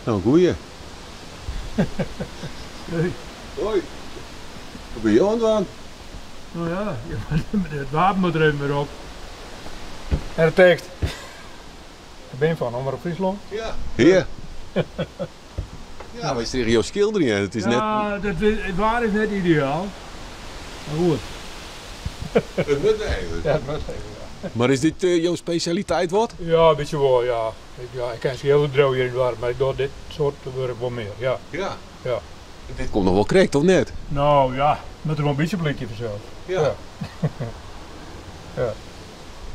No, goeie. Hoi. Hoi. Wat binne jo oan it dwaan? No ja, it wapen moat der even wer op. En de tekst. Ik bin fan Omrop Fryslân. Ja. Hear. Ja, wy seagen jo skilderjen en it is net. Ja, it waar is net ideaal. Mar goed. It moat even. Ja, it moat even, ja. Mar is dit jo spesjaliteit wat? Ja, in bytsje wol, ja. Ja, ik ha in skilderbedriuw hjir yn it doarp, mar ik doch dit soart wurk wol mear, ja. Ja. Ja. Dit komt noch wol krekt, of net? No ja, moat der wol in bytsje op lykje fansels. Ja. Ja.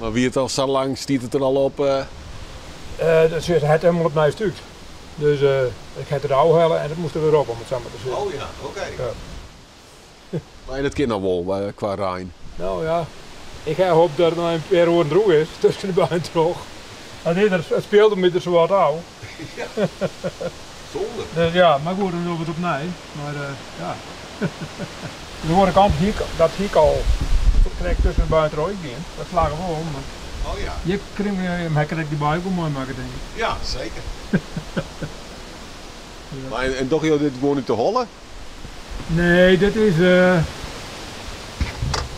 Mar wie it al sa lang, stiet it der al op? Dat it hat helemaal opnij stúkt. Dus ik ha it der ôfhelle en it moast der wer op, om it sa mar te sizzen. Oh ja, oké. Ja. Mar dat kin noch wol kwa rein? No ja, ik ha hoop dat it noch in pear oeren droech is tusken de buien troch. Want it speelde my der sowat ôf. Ja, zonde. Dus ja, mar goed, dan dogge we it opnij. Mar ja, de oare kant hie ik, dat hie ik al krekt tusken de buien troch dien. Dat slagge wol, mar Oh ja. hjir krije we, ha krekt dy bui ek wol meimakke, tink ik. Ja, seker. Mar en dogge jo dit gewoan út de holle? Nee, dit is.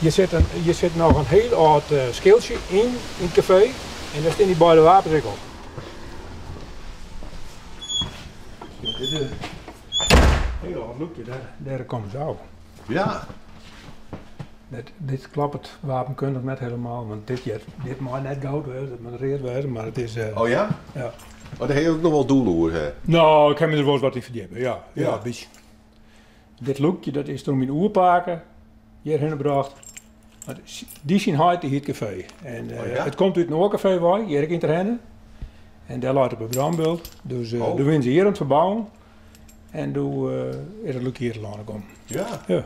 Hjir sit, in, hjir sit noch in hiel âld skiltsje yn, yn it kafee. En dêr stean dy beide wapens ek op. Ja, dit is in hiel âld lûkje, dêr, dêr komme se ôf. Ja. Dit, dit kloppet wapenkundich net helemaal, want dit, heart, dit mei net goud wêze, it moat read wêze, mar it is... Oh ja? Ja. Oh, dêr ha jo ek noch wol doel oer, hè? No, ik ha my der wolris wat yn ferdjippe, ja. Ja. Ja, in bytsje. Dit lûkje, dat is troch myn oerpake hjirhinne brocht. Want dy syn heit dy hie it kafee. En Oh ja? it komt út in oar kafee wei, hjir ek yn Terherne. En dêr leit op 'e brânbult. Dus Oh. doe wiene se hjir oan it ferbouwen. En doe is it lûkje hjir telâne kommen. Ja. Ja.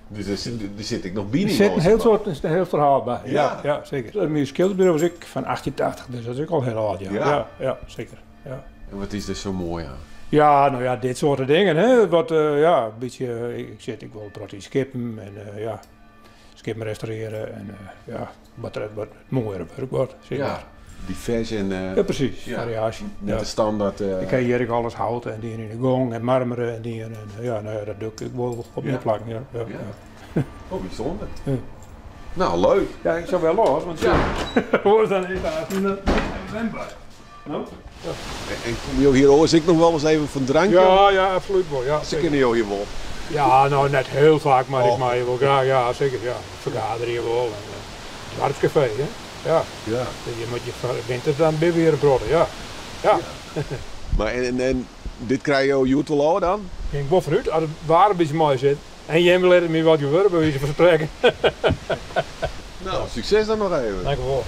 Dus der sit, der sit ek noch bining Der sit in oan, hiel sis mar. soad, in hiel ferhaal by. Ja. Ja, ja, seker. Myn skilderburo is ek fan 1880, dus dat is ek al hiel âld, ja. Ja. Ja, ja, seker. Ja. En wat is der sa moai oan? Ja, no ja, dit soarte dingen, hè. Wat, ja, in bytsje, ik sit ek wol in protte yn skippen en ja, skippen restaurearje en ja, wat, wat moaiere wurk wat, sis Ja, mar. divers en Ja, presys, ja. fariaasje. Net Ja. de standaard. Ik ha hjir ek alles hout en dien yn de gong en marmeren en dien en ja, no ja, dat doch ik wol op Ja. mear plakken, ja. Ja, Ja. ja. Oh, bysûnder. Ja. No, leuk. Ja, ik sil wer los, want Ja. oars dan is daar een wendbaar. No? En komme jo hjir oars ek noch wolris even foar in drankje? Ja, ja, absolút wol. Ja, Se seker. kinne jo hjir wol. Ja, no net hiel faak, mar ik Oh. mei hjir wol graach. Ja, seker. Ja. Fergaderje wol. En, doarpskafee, hè? Ja. Ja. Dus je moet je foar de winters dan binne we hjir in protte, ja. Ja. Mar en, en dit krije jo hjoed wol ôf dan? Gean ik wol fanút, as it waar in bytsje mei sit. En jimme litte my wat gewurde, by wize fan sprekken. No, sukses dan noch even. Dankjewol.